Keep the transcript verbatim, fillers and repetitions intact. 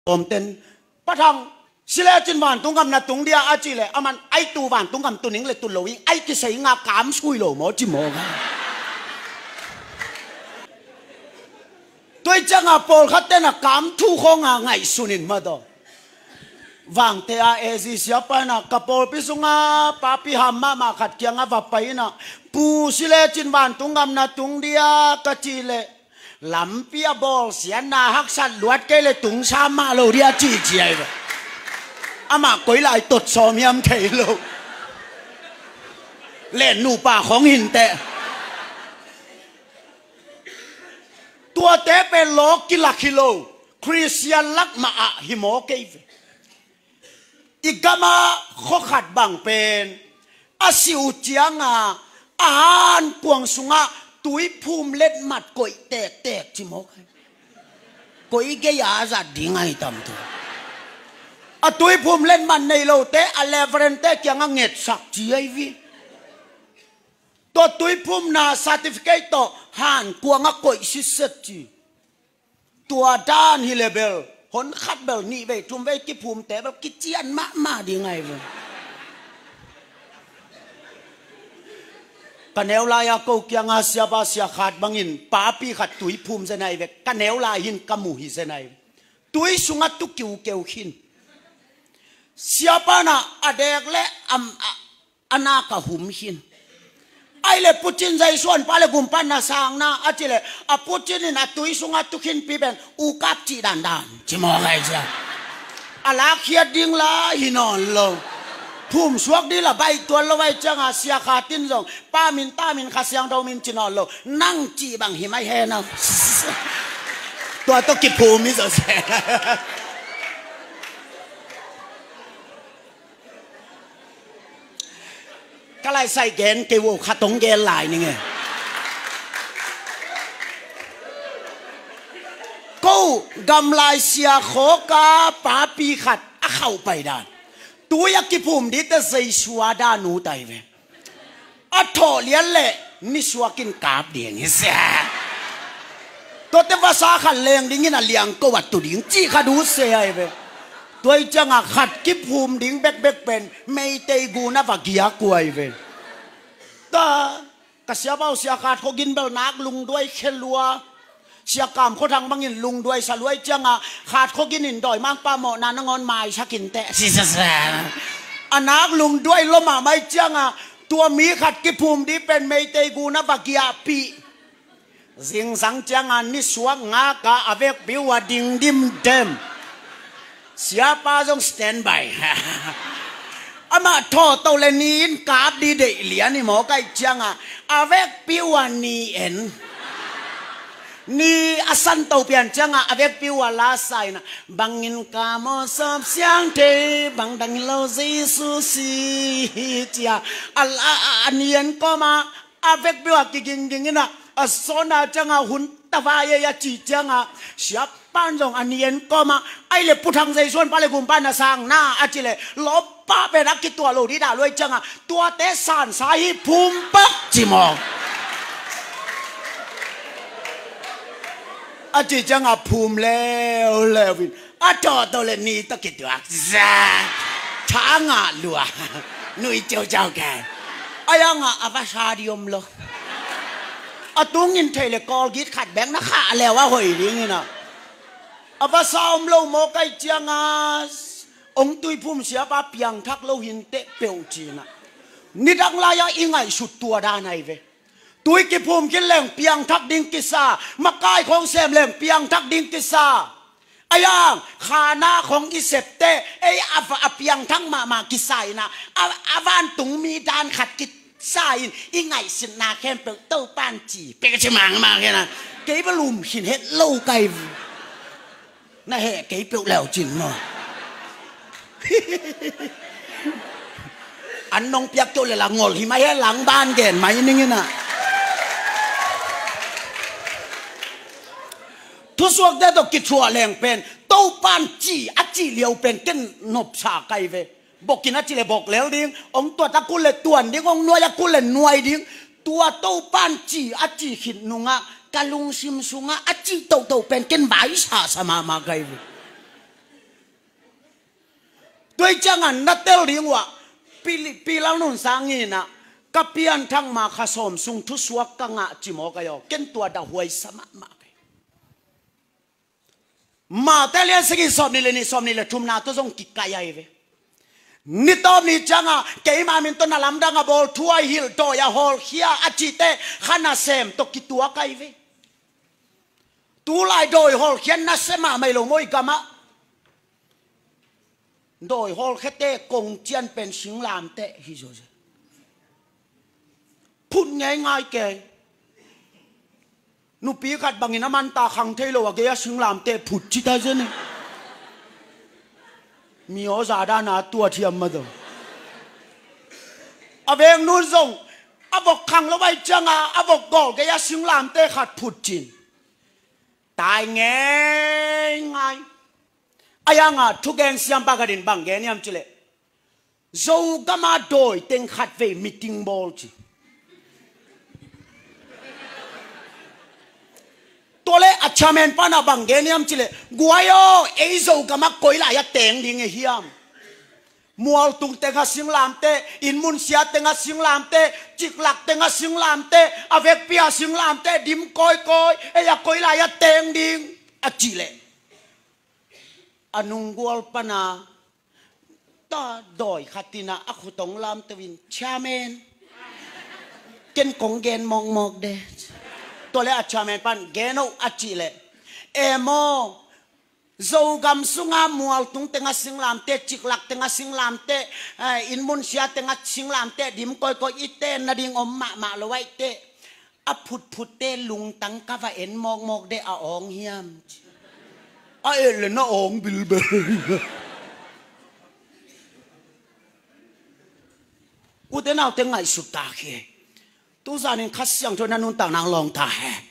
Tawmten, Pa Thang, si lecin vantung gam na tung dia a cih leh, aman ai tu vantung gam tu ning le tu lo ing, ai kisei nga kam sui lo maw ci maw ka. Tua ciangah pawlkhatte na kam thu khawng a ngaihsun in mah tawh. Vangte a A Z siapa in ah ka pawlpi sungah papi ham mahmah khat kiangah va pai in ah, Pu, si lecin vantung gam na tung dia ka cih leh, lampi a bawlsiatna haksat luat kei le tungsa mah lo dia cihcia hi ve. Amah koi lai tot sawm hiam thei lo. Le nupa khong hinteh. Tuate pen lawk kilak hi lo. Khristian lak mah ah hi maw kei ve. I gama khuakhat bang pen a si uh cianga a hankuang sungah tuiphum letmat koih tektek ci maw kai. Koih gei a zat ding ahi tam tu. A tuiphum letmat nei lote a leverente kiangah ngetsak ci ahi vi. Tua tuiphumna certificate tawh hankuangah koih sitset ci. Tua dan hi le bel hon khat bel nih vei thum vei kiphumte bel kician mahmah ding ahi ve. Ka neu lai-a ko kianga siapa sia khat bangin papi khat tuiphum zen ahi ve. Ka neu lai hin ka mu hi zen ahi ve. Tui sungah tu kiukeu khin. Siapa na a dek le am a a nak a hum hin. Ai le Putin Jesuan pa le gumpa na sang na a ci le a Putin in a tui sungah tu khin pi pen u kap cih dandan ci maw kai cia. A lakkhiat ding la hi nawn lo. Phum suak ding la baih tuan lo vai cianga sia khat in zong pa min ta min Kha Siangtho min ci nawn lo. Nang cih bang hi mai he na. Tua tawh kiphum hi zo se. Ka laisai gen kei uh khat hong gen lai ning e. Ko gamlai sia khawka papi khat a khauh pai dan. Tui a kiphum dite zeisua dan uh tai ve. A thawh lian leh nisuakin kap ding hi se. Tuate vasa khat leng dingin a liangko a tu ding cih khat uh se ahi ve. Tua hi ciangah khat kiphum ding bekbek pen Meitei gun a va giak uh ahi ve. Ta ka siapa uh sia khat khogin bel nak lungduai khe lua. Sia Kam Khua Thang bangin lungduai sa luai ciangah khat khogin in dawimangpa mawhna nangawn maisak inteh. A nak lungduai lua mahmah hi ciangah tua mi khat kiphum ding pen Meitei gun a va giahpih. Zingsang ciangah nisuak ngaka a vekpi uh a ding dimdem. Siapa zong standby. Amah thawhto le ni in kap ding deih lian hi maw kai ciangah a vekpi uh a ni en. Ni a santo pian ciangah a vekpi uh a la sa in ah bangin ka mawh sawp siang thei bang dang hi lo Jesu si hi cia. A, a, a, a ni en kawmah a vekpi uh a kigingging in ah a sawnna ciangah hun tava ei a cih ciangah siapan zong a ni en kawmah ai le Pu Thang Jesuan pa le gumpa na sang na a ci le lawp pa pen a kituah lo ding dah luai ciangah tuate sansa hi phum pak ci maw. A ci ciangah phum leuleu in a thawhto le ni tawh kituak za. Tha ngah lua. Nui ciauciau ke. A yangah a vasa ding om lo. A tungin thei le Colgate khat bek na khah leu a hoih ding in ah. A vasa om lo maw kai ciangah ong tuiphum siapa piangthak lo hinteh peuh ci in ah. Nidang lai-ah i ngaihsut tua dan ahi ve. Tui kiphum khin leng piangthak ding kisa. Makai khong sem leng piangthak ding kisa. A yang khana khong i septe ei a, a piangthak mahmah kisa in ah a, a vantung mi dan khat kisa in i ngaihsutna khempeuh Topan ci pek a ci mahmah khin ah. Kei bel um khin het lo kai. Na heh kei peuh leu cin maw. An nong piak keuh le la ngol hi mai he lang ban gen mai ning in ah. Thusuakte tawh kithuah leng pen Topan ci a cih liau pen ken nopsa kai ve. Bokin a ci le bok lel ding, ong tuat a kul le tuan ding, ong nuai a kul le nuai ding. Tua Topan ci a ci khit nungah ka lungsim sungah a cih tohtoh pen ken vaisasa mahmah kai ve. Tua ciangah na tel ding uh ah, Pi, Pi Lalnunsang in ah, ka pianthak ma kha sawm sung thusuak ka ngah ci maw ka hi aw. Ken tua dah huai sa mahmah ka hi. Mate lian sagih sawm nih le nih, sawm nih le thumna tawh zong kikaih ahi ve. Ni tawp ni ciangah keima min tawh na lamdang a bawl, thu a hilh, dawi a hawlkhia a cihte kha nasem tawh kituak ahi ve. Tulai dawi hawlkhia nasia mahmah hi lo maw i gamah. Dawi hawlkhiate kong cian pen singlamteh hi zawzen. Phut ngeingai kei. Nupi khat bangin a manta khang thei lo a gei a singlamteh phut ci ta zen e. Mi aw za dana tua thiam ma zo. A veng nun zong a vok khang lo vai cianga a vok gawl gei a singlamteh khat phut cin. Tai ngeingai. A yanga thugen siampa khatin bang gen hiam cileh, Zogama dawi teng khat vei meeting bawl ci. Tuale a chairman pana bang gen hiam cileh, guai aw, ei Zogama koi lai a teng ding e hiam? Mualtung tengah singlamteh, innmunsia tengah singlamteh, ciklak tengah singlamteh, a vekpi a singlamteh dim kawikawi, ei a koi lai a teng ding a cileh, a nunggual pana ta dawi khatina a khutong lamteuin, chairman, ken kong gen mawkmawk de. Tuale a chairman pan gen oh a cileh, emaw, Zogam sunga mualtung tengah singlamteh, ciklak tengah singlamteh, eh, innmunsia tengah singlamteh dim kawikawi i tenna ding om mahmah lo aih teh, a phutphutte lungtang ka va en mawkmawk de a awng hiam? A et le na awng bilbel. Ute naute ngaihsut tak hi. Tuzanin Kha Siangtho na nuntak nang lawng ta hen.